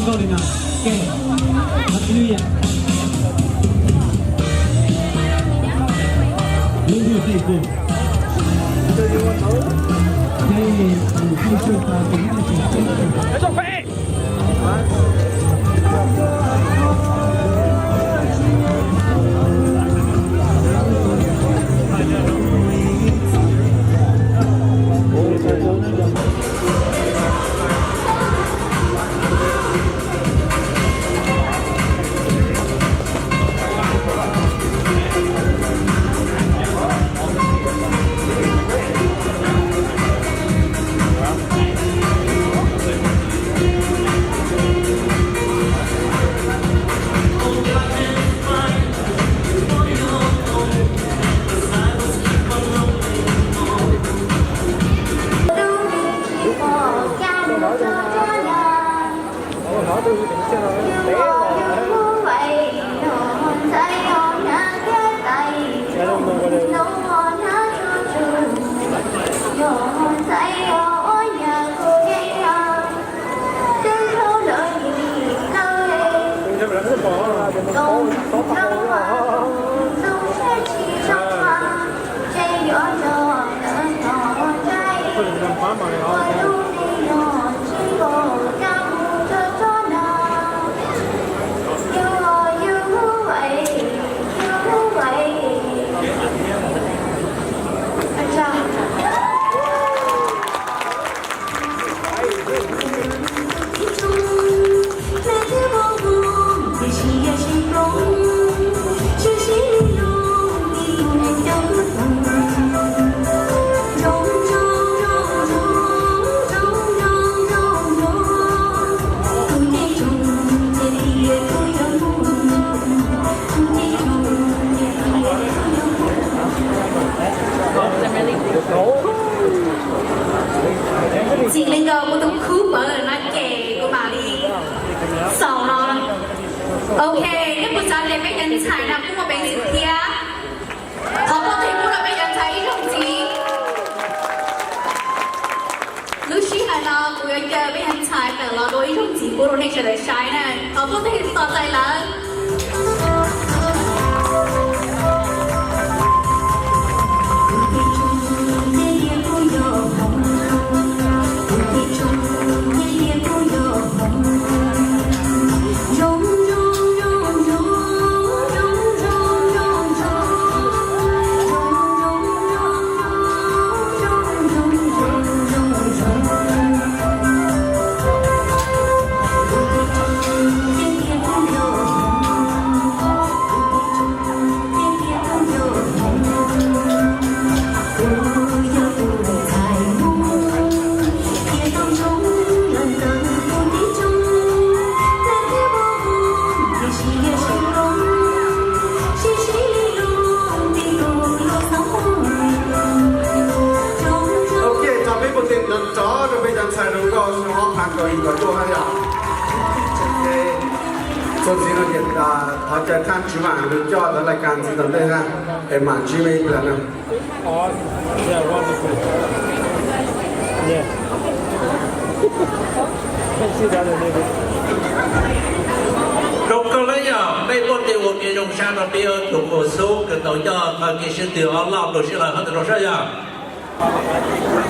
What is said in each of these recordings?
Hallelujah. Hallelujah, thank you. Txij li nkaus kuv tus khub pawg na ces kuv mam li xaus no. Ok, nej puas xav tias peb cov ntxhais no kuj muaj peev xwm thiab? Thov pob txhais pub rau peb cov ntxhais ib zaug ntxiv. Lub sij hawm no kuv yuav caw peb cov ntxhais tawm los dua ib zaug ntxiv pub rau nej sawv daws saib na. Thov pob txhais tos txais lawv. Ok, tso peb puag tim no rov rau peb cov ntxhais zoo nkauj xyoo ob phav kaum yim kaum cuaj na yom. Txuas ntxiv no ces thov caw thaj tswv vam lug coj tau laj kab ntxiv tom ntej na, es mam ntsib mej ib plag na. Rau koj lawm yog peb puag tim ua kev zoo sab rau peb tus ua xub kws tau coj tau kev sib tw ob loj rau sib lawv hov tau rau sab yog.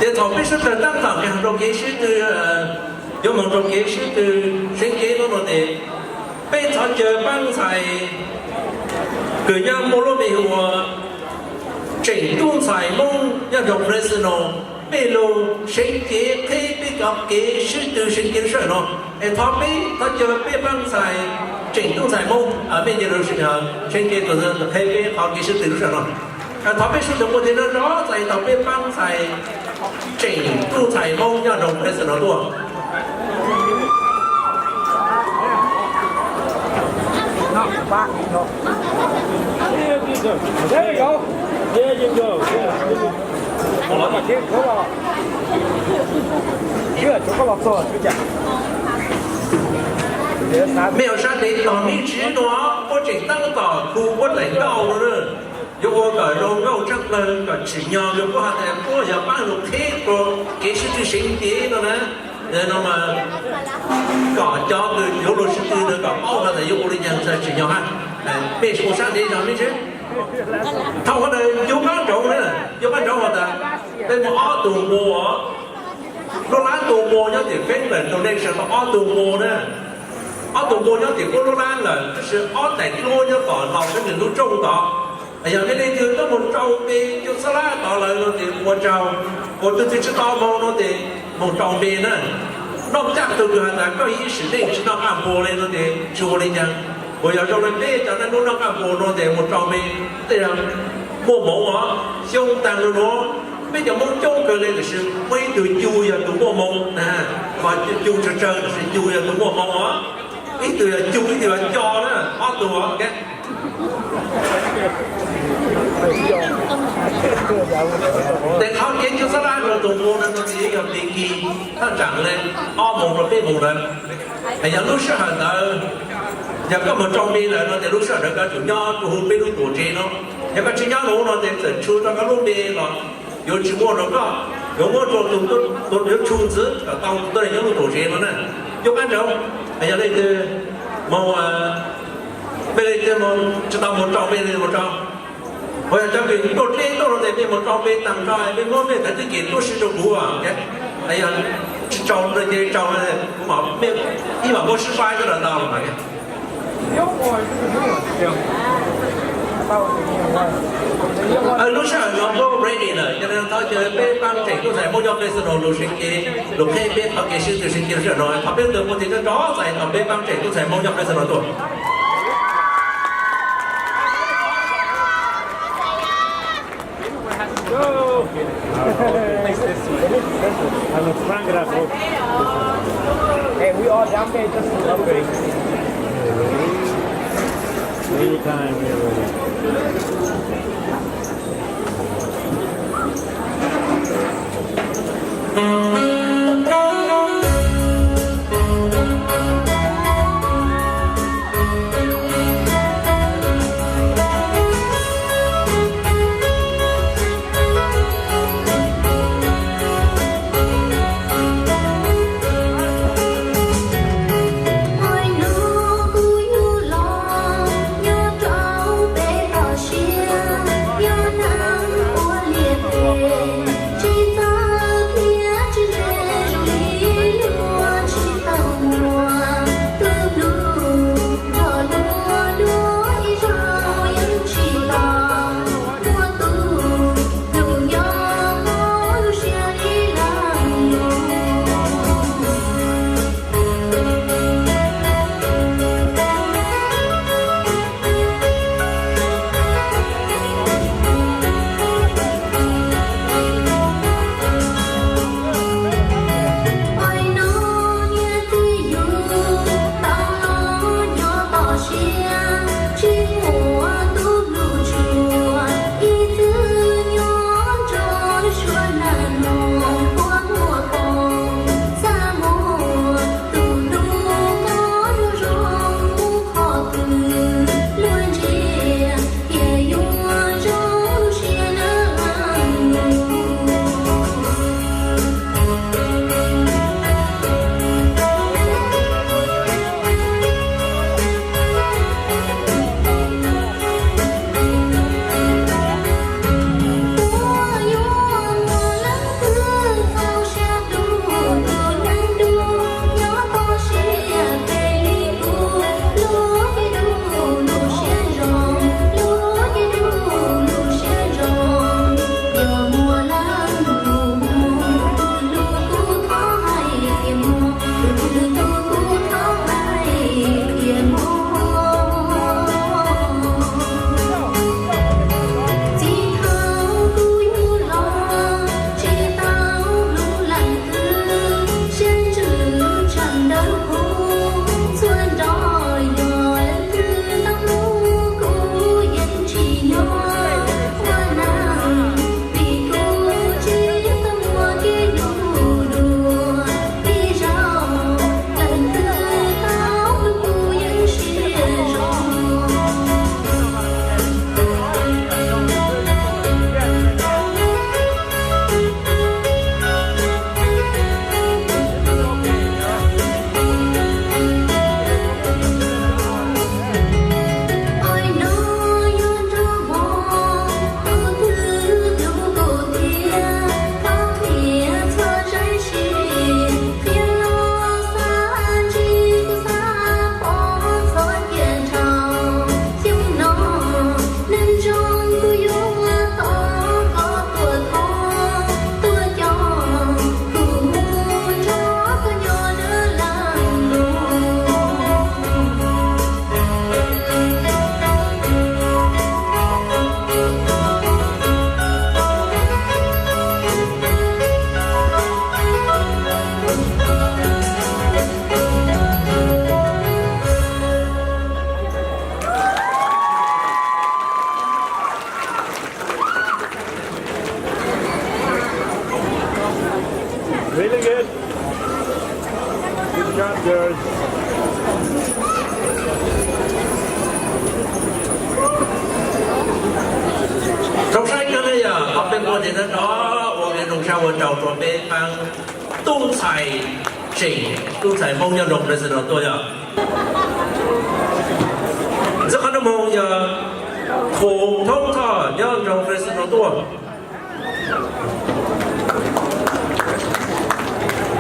Ces thaum peb sawv daws tab tom rau kev sib tw, yuav moog rau kev sib tw seev cev no no tes, peb thov caw pab ntxhais kws nyob muaj lub npe hu ua Tseem Tub Ntxhais Moob nyob rau Fresno, mej lug seev cev qheb peb cov kev sib tw seev cev lub sij hawm no. Es thov peb, thov caw peb pab ntxhais Tseem Tub Ntxhais Moob, mej cia lug seev cev tus qheb peb qhov kev sib tw lub sij hawm no. Thov peb sawv daws puag tim no rov txais tau peb pab ntxhais Tseem Tub Ntxhais Moob nyob rau Fresno tuaj. Mej ua sab tes tog mej tsi nuav puab tseem tab tom khu puab daim nkauj no na. Yuav ua kom zoo nkauj tshaj plawg kom tsim nyog rua puab has tas puab yog paab lug qheb rua kev sib tw seev cev no na. Ntawd no mas kom cov kws yuav luag sib tw ntawd kom paub hais tias yuav ua li cas txog tsim nyog hab. Peb ua sab ntev zog me ntsis. Thaum ntawd yug qab nraud na, yug qab nraud has tas peb muaj ob tug npua, lub lab tug npua nyob tim Finland, Indonesia tau ob tug npua na. Ob tug npua nyob tim ub lub lab lawm, tab sis ob daim duab nyob tom Los Angeles lub rooj tod. Yog peb leej twg tuaj moog rau npe Cug Xab Lab tod lawm no ces ua tsaug, ua tug twg tsi tau moog no ces moog rau npe na. Noj caj tug kws has tas koj ib sim neej tsi noj qaj npua li no ces tsi ua li cas. Kuas yog zoo le peb cov naj nub noj qaj npua no ces moog rau npe, tej zag muaj moov os, xyoo taag lug nuav peb cov Moob coob kawg le tiam sis muaj ib tug Cug yog tug muaj moov na, ho Cug tsawg tsawg tiam sis Cug yog tug muaj moov os. Ib tug yog Cug ib tug yog Co na, ob tug os. Tes qhov kev Cug Xab Lab rua tug npua no no ces yog Pig Kig thaj tsaam le ob moos rua peb moos ntawd. Yog lub sij hawm ntawd, yog koj moog rau npe lawm no ces lub sij hawm ntawd koj tsum nyob rua huv peb lub tuam tsev no. Yog koj tsi nyob huv no ces txawm tshu tau koj lub npe los yuav tsi muaj rua koj, yuav muab rua tus, tus yuav tshu ntxiv kom tau tus tuab neeg nyob lub tuam tsev no na. Yog qab nraud, yog leej twg moog, mej leej twg moog tsi tau moog rau npe le moog rau. Ho yog cov kws tuaj dleb tuaj no tes mej moog rau npe taag nrho, mej muab mej tawv tib kis tuaj sib rua kuv. Yog tsi tsaug no ces tsaug, kuv mam, mej ib mam muab sib faib coj los tau los mas. Lub sij hawm no puab ready lawm, cov no thov caw peb paab tseem tub ntxhais Moob Nyob Fresno lug sib kev, lug qheb peb qhov kev sib tw sib kev lub sij hawm no. Thov peb ntawd muaj ntsis nyob nrov txais tau peb paab tseem tub ntxhais Moob Nyob Fresno tuaj. Anytime we are ready. Ntawd no ua kev zoo sab ua rau rau peb pab tub ntxhais tseem, tub ntxhais Hmoob nyob nroog Fresno tuaj yog. Ntxiv qhov no mus yog Thum Thoob Thoj nyob nroog Fresno tuaj.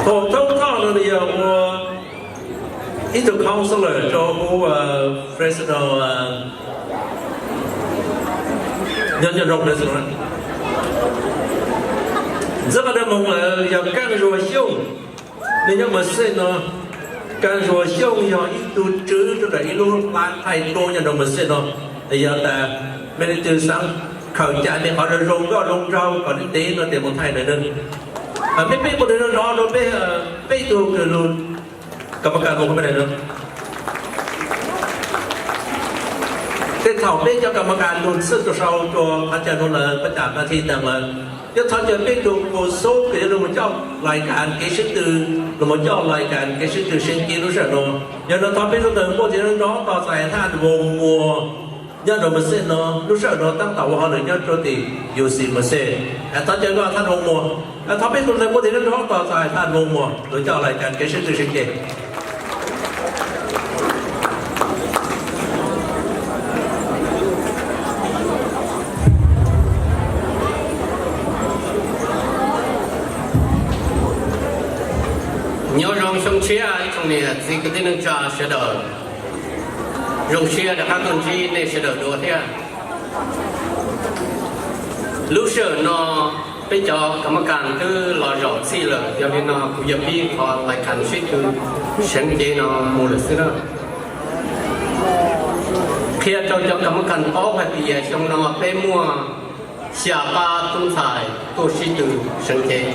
Thum Thoob Thoj no yog ua ib tug counselor rau huv Fresno, nyob nyob nroog Fresno. Ntxiv qhov no mus lawm yog Kaaj Zuag Xyooj, nws nyob Merced no. Kaaj Zuag Xyooj yog ib tug tswv rau ntawm ib lub plab thaij duab nyob nroog Merced no. Yog tas mej leej twg xav khaws cai mej qhov zoo zoo nkauj zoo nraug kom ntev ntev no ces mus thaij ntawm nws. Mej peb puas nrog nrog rau peb, peb tug kws lug kam ma kas mus peb ntawm no. Tej thaum peb cov kam ma kas lug txhwb rua sau rua qhov chaw nuav lawm, pab cam pab thib taag lawm, yog thov caw peb tug kws xub kws yuav lug mus coj lais kas kev sib tw, lug mus coj lais kas kev sib tw seev cev lub sij hawm no. Yog no thov peb tug ntawd muaj tes nrov tos txais Thaj Voos Muas nyob rau Merced no, lub sij hawm no tab tom ua hauj lwm nyob rau tim U C Merced. Thov caw koj Thaj Voos Muas, thov peb tug ntawd muaj tes nrov tos txais Thaj Voos Muas lug coj lais kas kev sib tw seev cev. Nyob zoo xyoo tshiab ib tsoom niam txiv kwv tij neej tsa sawv daws. Zoo siab rov qab tuaj ntsib nej sawv daws dua thiab. Lub sij hawm no peb cov kam ma kas twb los zaum txhij lawm, yog li no kuv yuav pib qhov lais kas sib tw seev cev no mus lawm xwb na. Qhia rau cov kam ma kas paub hais tias xyoo no peb muaj xya pab tub ntxhais tuaj sib tw seev cev.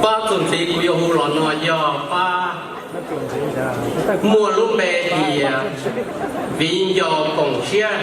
Pab txuas ntxiv kuv yuav hu los no yog pab muaj lub npe tias Viv Ncaus Koom Siab.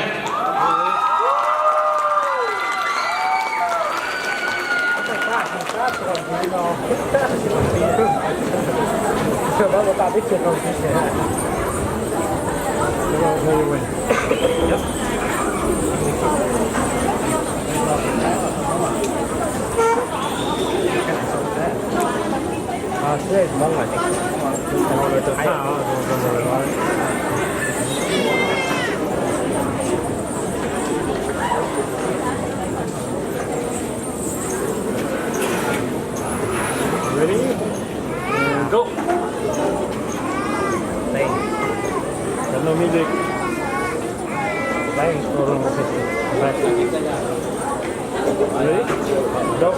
Ready? And go. Thanks. Got no music. Thanks for the music. Ready? Go.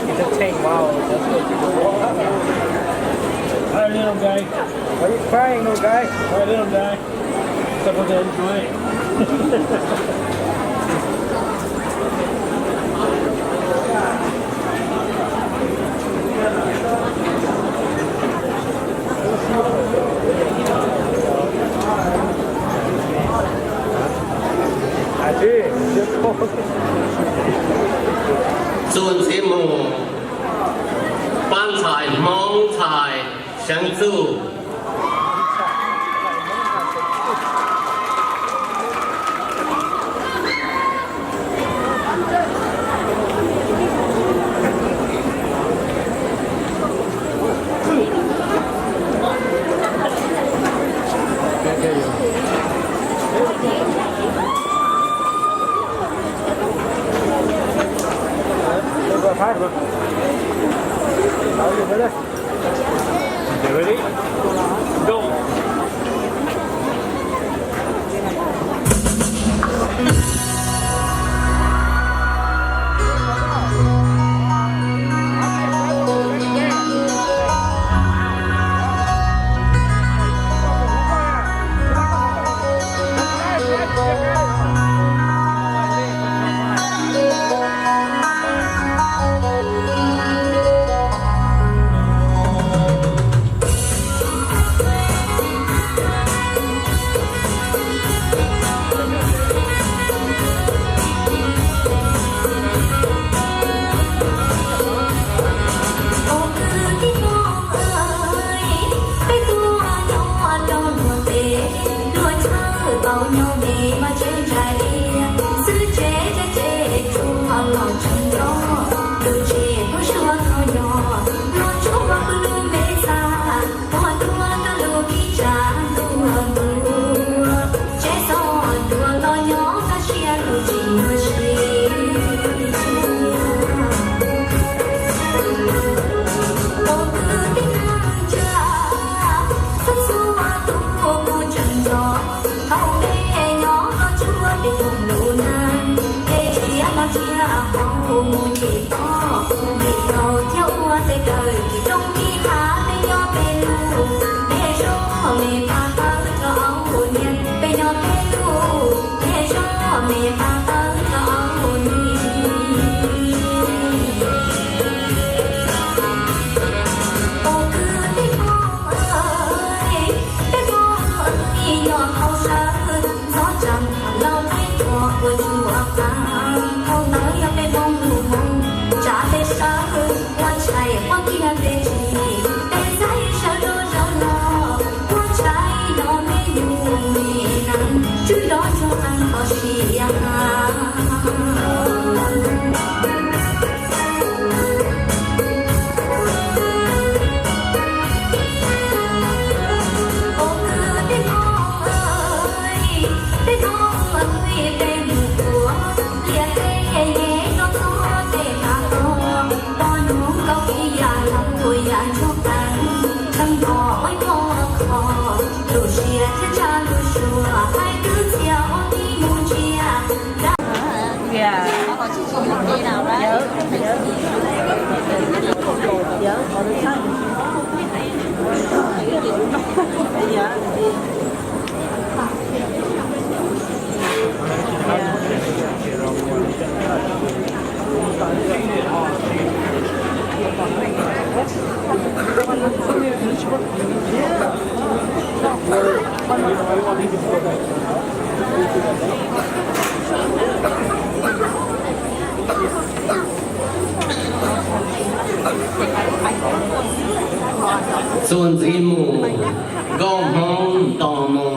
It's a tank, wow, that's what you want. Hi, little guy. Why are you crying, little guy? Hi, little guy. Supposed to enjoy it. Txuas ntxiv mus, pab ntxhais Hmoob ntxhais Xeev Txuj. Txuas ntxiv mus, nkauj hmoob nto moo.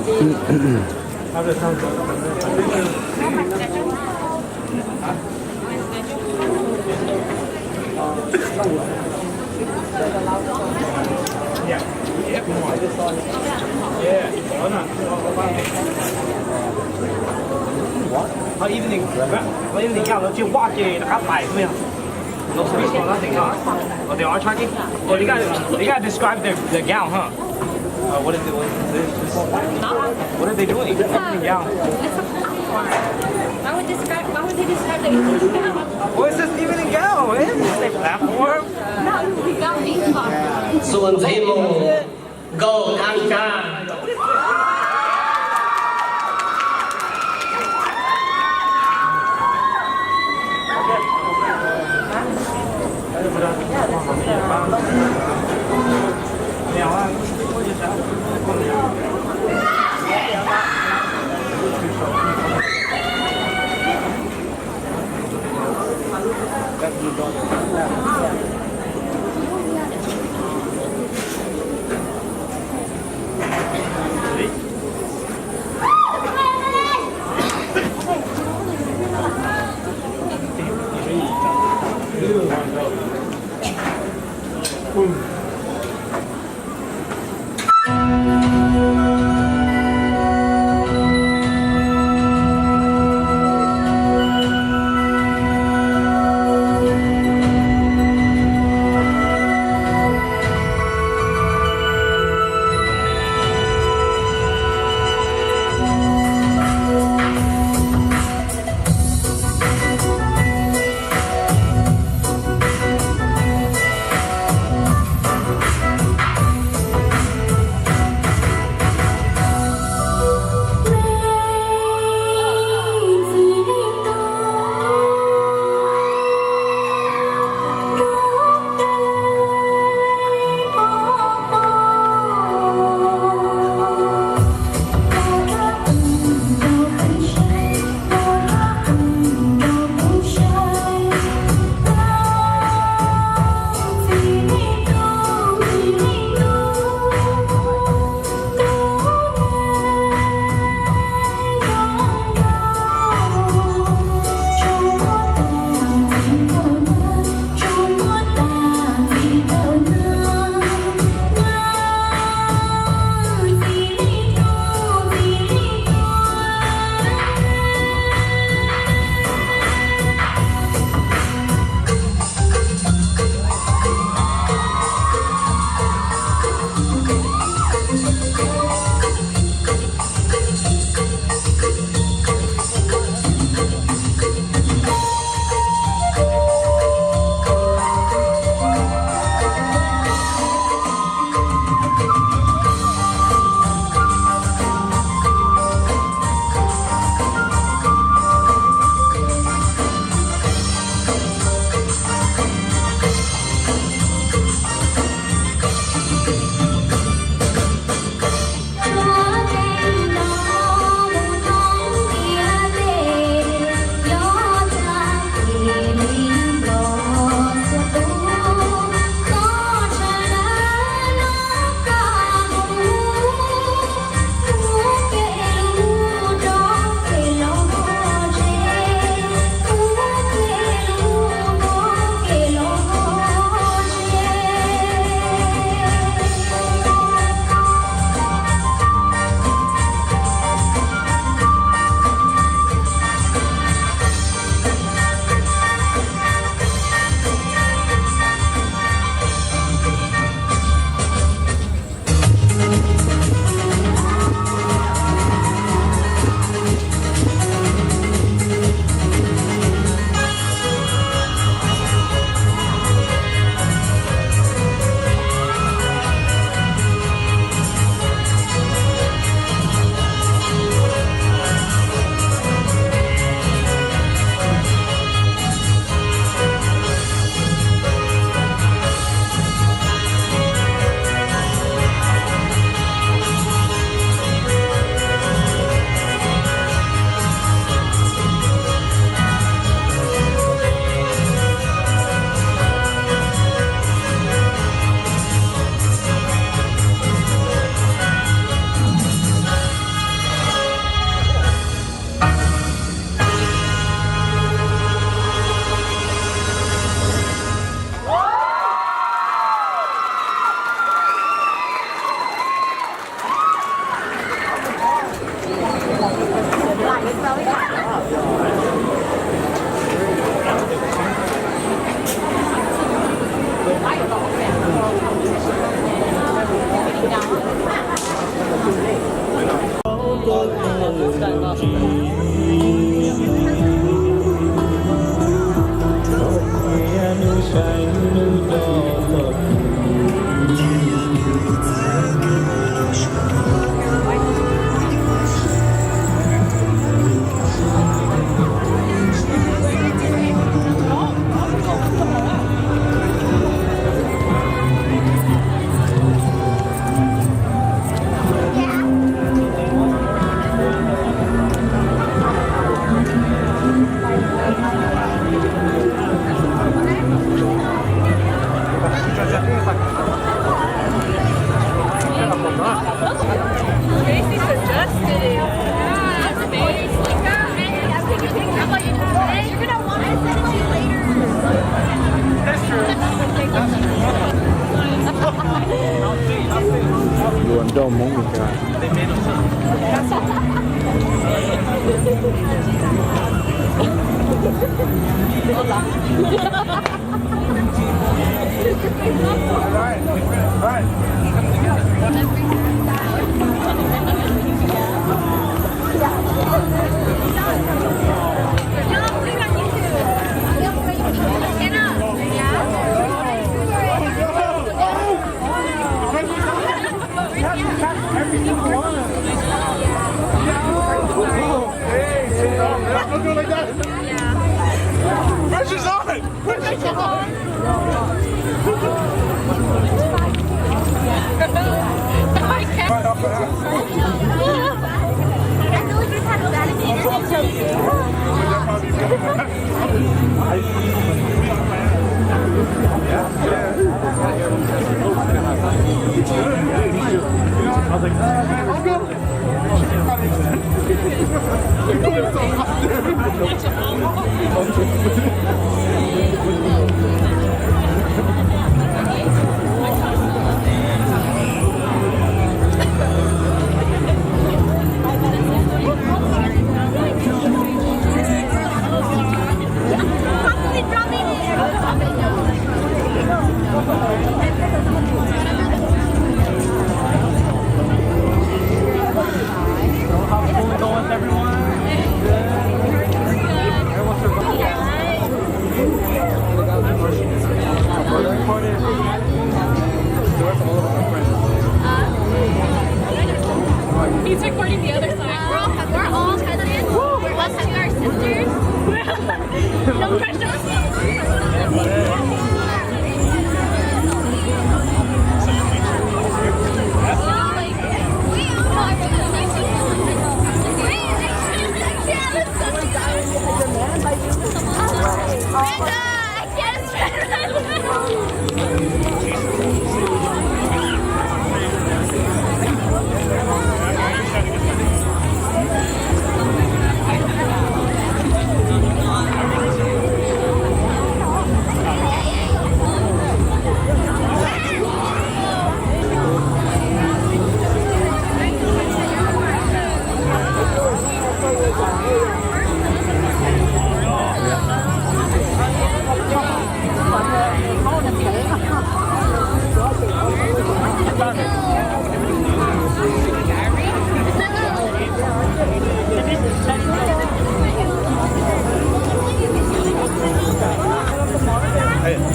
How's evening? How's evening? Yeah, let's just walk it. I got five. Those fish for nothing, huh? Oh, they are charging? Oh, they gotta, they gotta describe their, their gown, huh? Uh, what is it? What is it? What are they doing? Evening gown. Why would describe? Why would they describe the evening gown? What is this evening gown? What is this, a platform? No, we got these ones. Xuas ntxiv mus, nkaus thaj tsam. Rau Hmoob Meskas. Pressure's on! Pressure's on! He's recording the other side. We're all, we're all cousins. Woo! We must have our sisters. No pressure.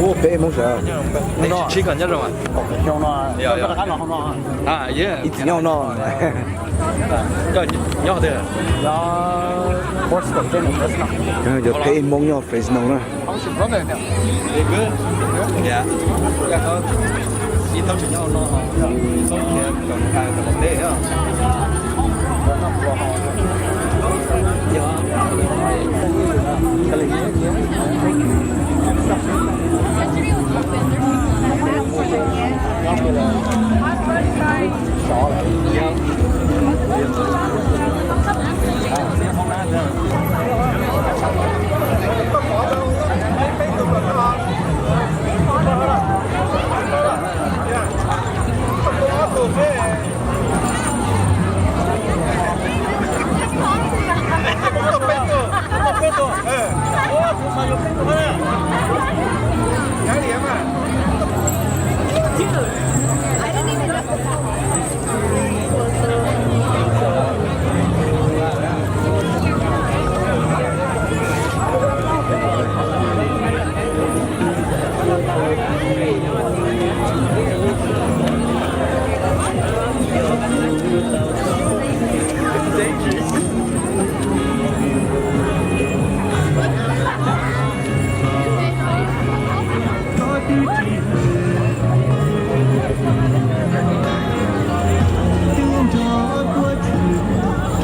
Ua peb Hmoob sawv. Tsis kawm nyob zoo. Ib txwm nyob no. Nyob twg? Yog peb Hmoob nyob Fresno na.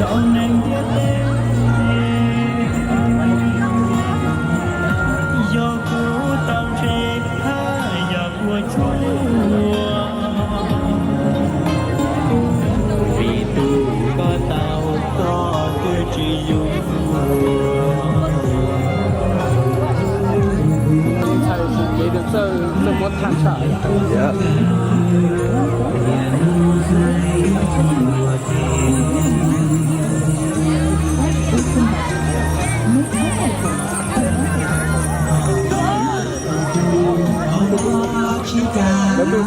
Rau neeg ntiaj teb, yog kuv tau ntshe haj yam ua tsuag, vim tus koj tau koj twb tsis yuav. Txawj muab thaj tsam.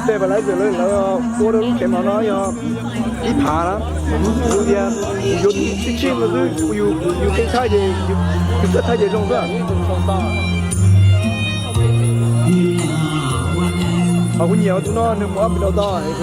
Tej pas lab zem lawv ua rau lub kev mov no yog ib phav na, yus tias yus yuav tsib tsib no xwb, yus yus keeb thaij ces yus txawj thaij ces zoo xwb. Ho kuv nyiam tus no nws muaj ob peb daus to es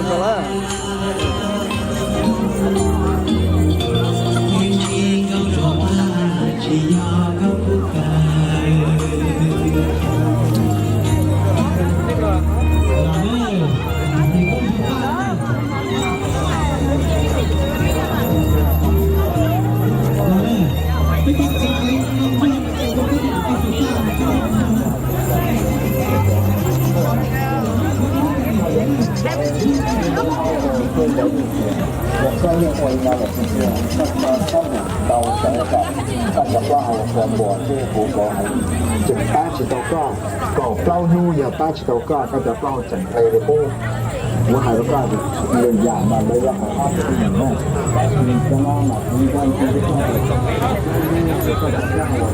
kuv tau lawm. Tseem pab tsis tau koj, kaum plaub hnub yog pab tsis tau koj, koj cov plaub hau tseem nqe li qub. Kuv hais rau koj, lwm yam mas lawv yuav hais ob peb tus na. Cov no mas kuv nco ntsoov koj, koj cov plaub hau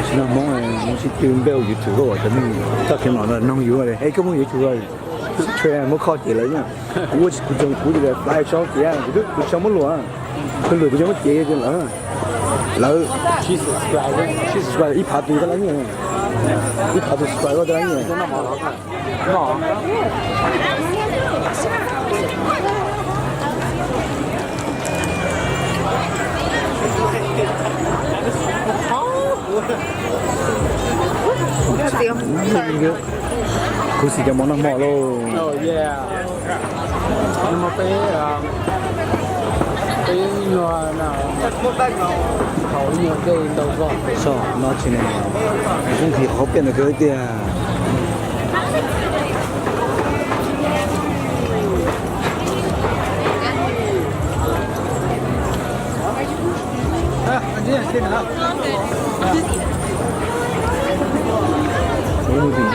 Tsis noj Hmoob, Hmoob sib tw npej YouTube, koj ua cov neeg txoj kev mom no noog yus, es koj muab YouTube, muab kho ces lawv, kuv ua kuv tsoom kuv fly tso ces kuv tsis muab luam, kuv luam kuv tsis muab ces lawv, lawv, ib phav tus koj lab nyiaj, ib phav tus subscribe koj lab nyiaj. Khuv xim cov mov noj hmo lauj. Peb, peb nyuag, thaum nyuag dej ntau zog. Soj no tsis ne, kuv nqhis qhov piaj ntawd kawg tiag.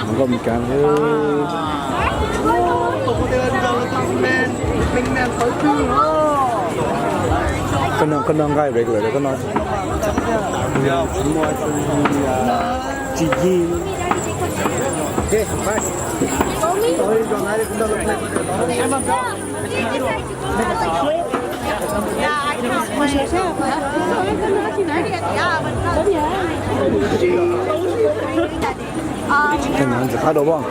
Nkauj Mes Kas, koj no nqaij regular, koj no tsis yig. Ntxim qab dua pob.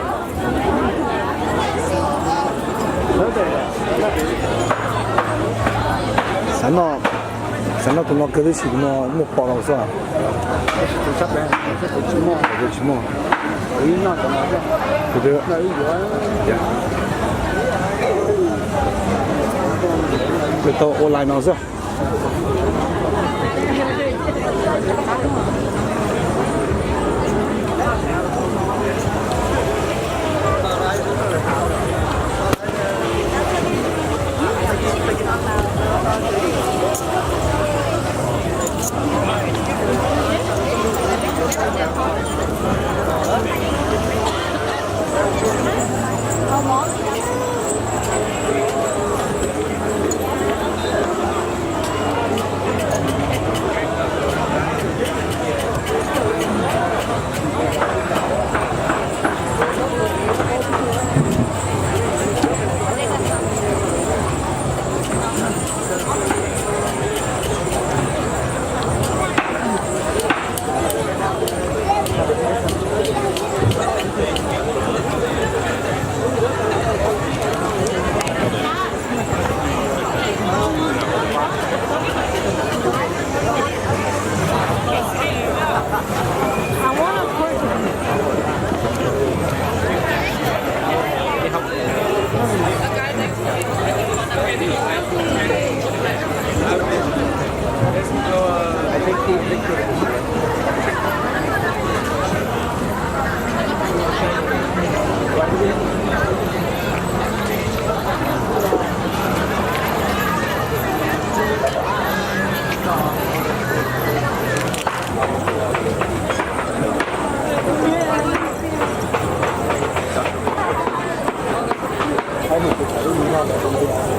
Xav noj, xav noj tus no kawg tab sis tus no muaj pom los xwb. Tsis muaj. Tau ua lais no xwb.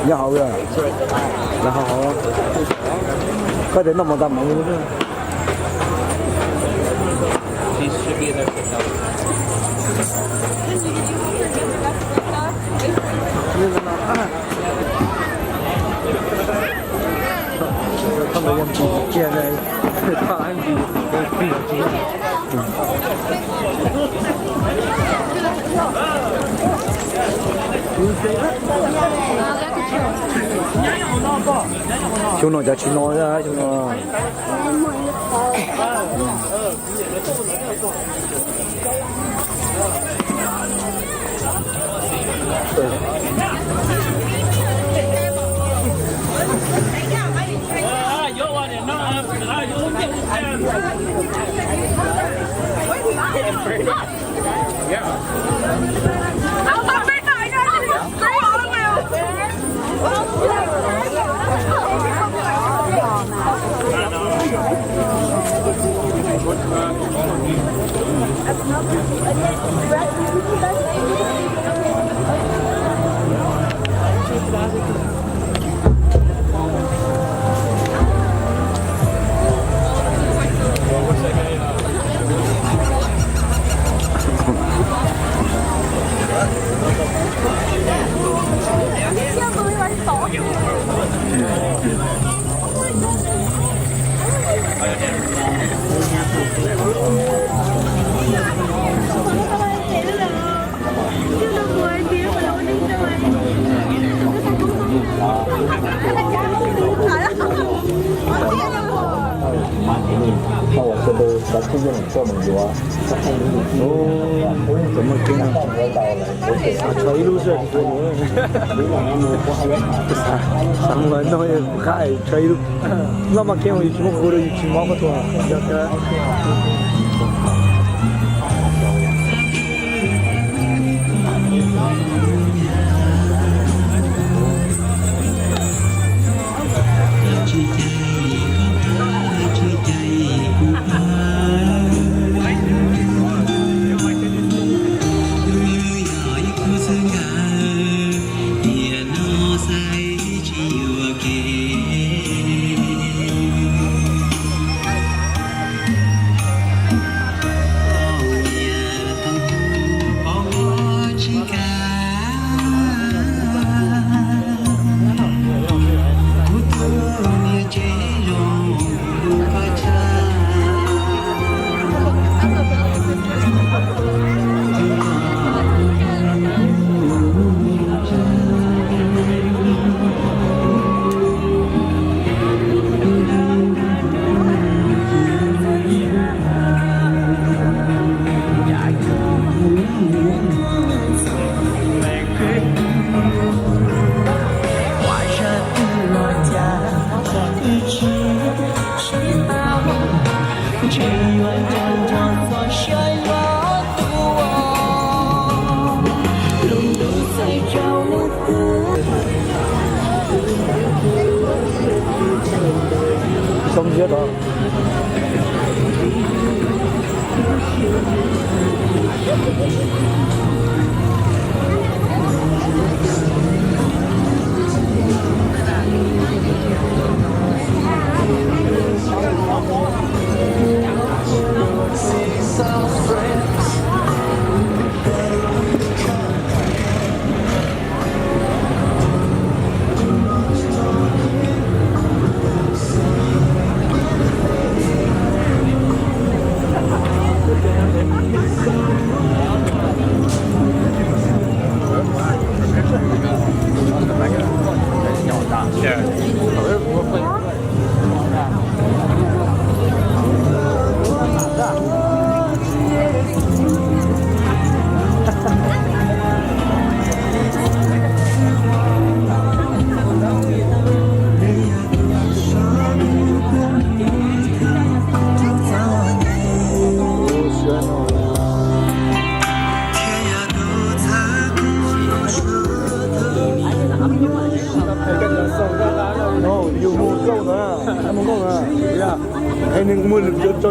Nyob hauv, lawv hauv, koj tias noj mov tas mov. Xyoo no cov tsis no, xyoo no. Txog ib lub xwb, xav mus no kuv qab txog ib lub. Noj mas kev yus tsis muaj hu rau yus tsis mob qhov tuaj. Xyoo ziab rau.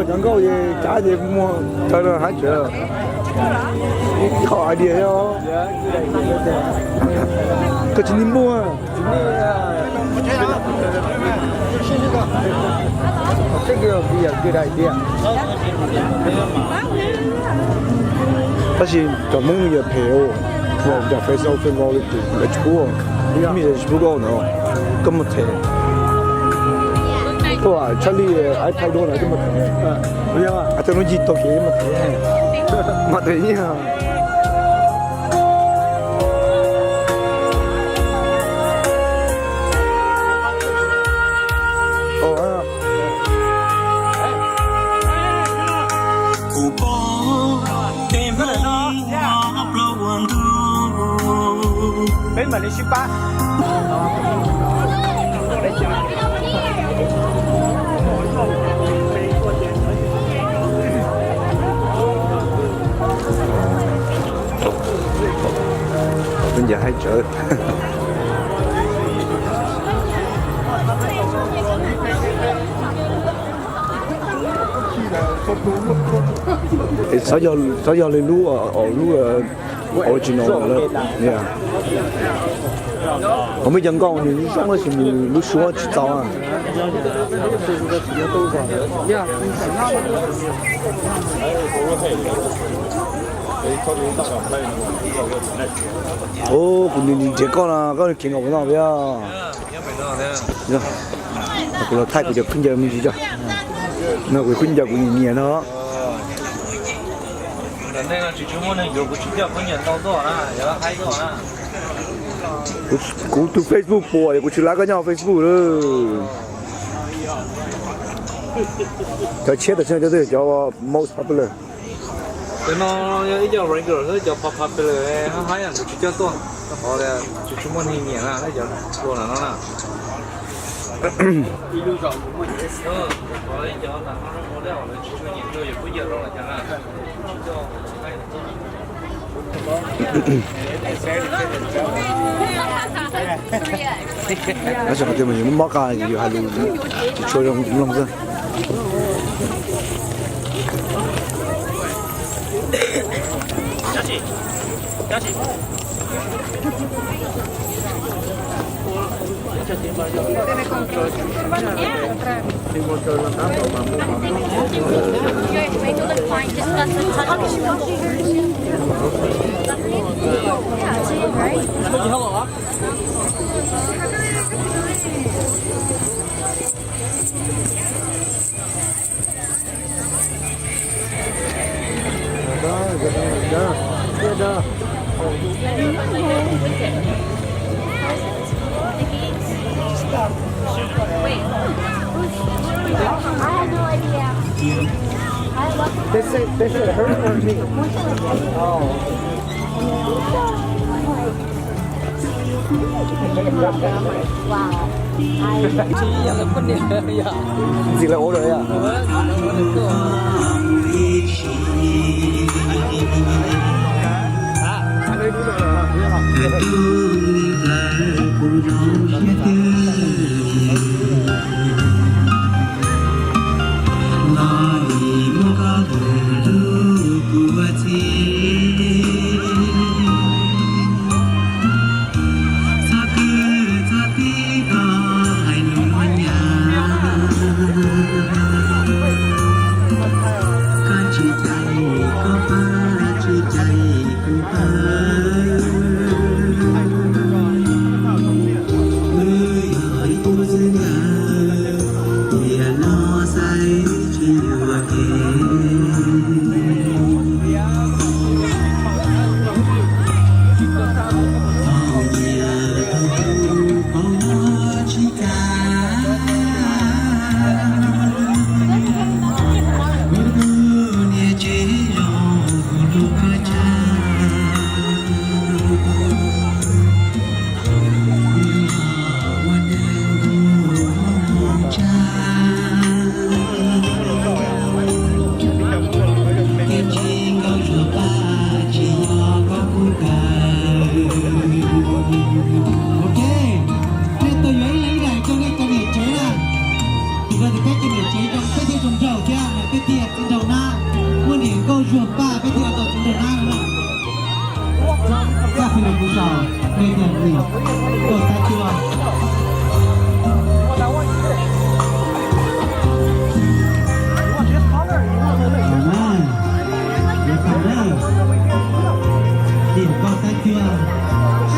Cov nkauj ces cav ces muag cov no haib tsawv. Ib qho idea os. Koj tsis nij npuj. Tab sis cov Hmoob yog phem, cov Facebook lawv tsis pub, mej tsis pub koj ntawd, koj muaj them. Koj tshaj lij iPad dua na koj muaj them. Hais txog lub ncig taug kev muaj them, muaj them nyiaj. Peb mam li sib pab. Ncaj haib tsawv. Xyov yog li lub, lub original lawm. Qhov muaj cov nkauj nws zoo tab sis nws lub suab tsis txaus. Kuv nrhiav koj no koj khiav nkaus no thiab. Kuv los thaij kuv cov khaub ncaws me ntsis tso. No kuv khaub ncaws kuv nyiam nyiam no. Kuv tus Facebook puas yog kuv tsis laib koj nyob Facebook lawm. Cov tshiab tam sim no cov twg yog cov most popular? Cov no yog ib co Wrangler xwb, cov popular hab hab yog kuv tsis coj tuaj, rau qhov tsis tshua muaj neeg nyiam na, cov hluas no na. Tab sis qhov tias mas yus lub mob qa yus hais lus tsis tshua zoo mloog xwb. They say, they say her or me? Oh. Ntxim lawv ua lawm yom. Peb tias niam koj tab cuab. Niam koj tab cuab. Niam koj tab cuab,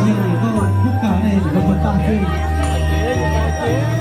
niam koj kub kawg ne, niam koj puas tau xwb.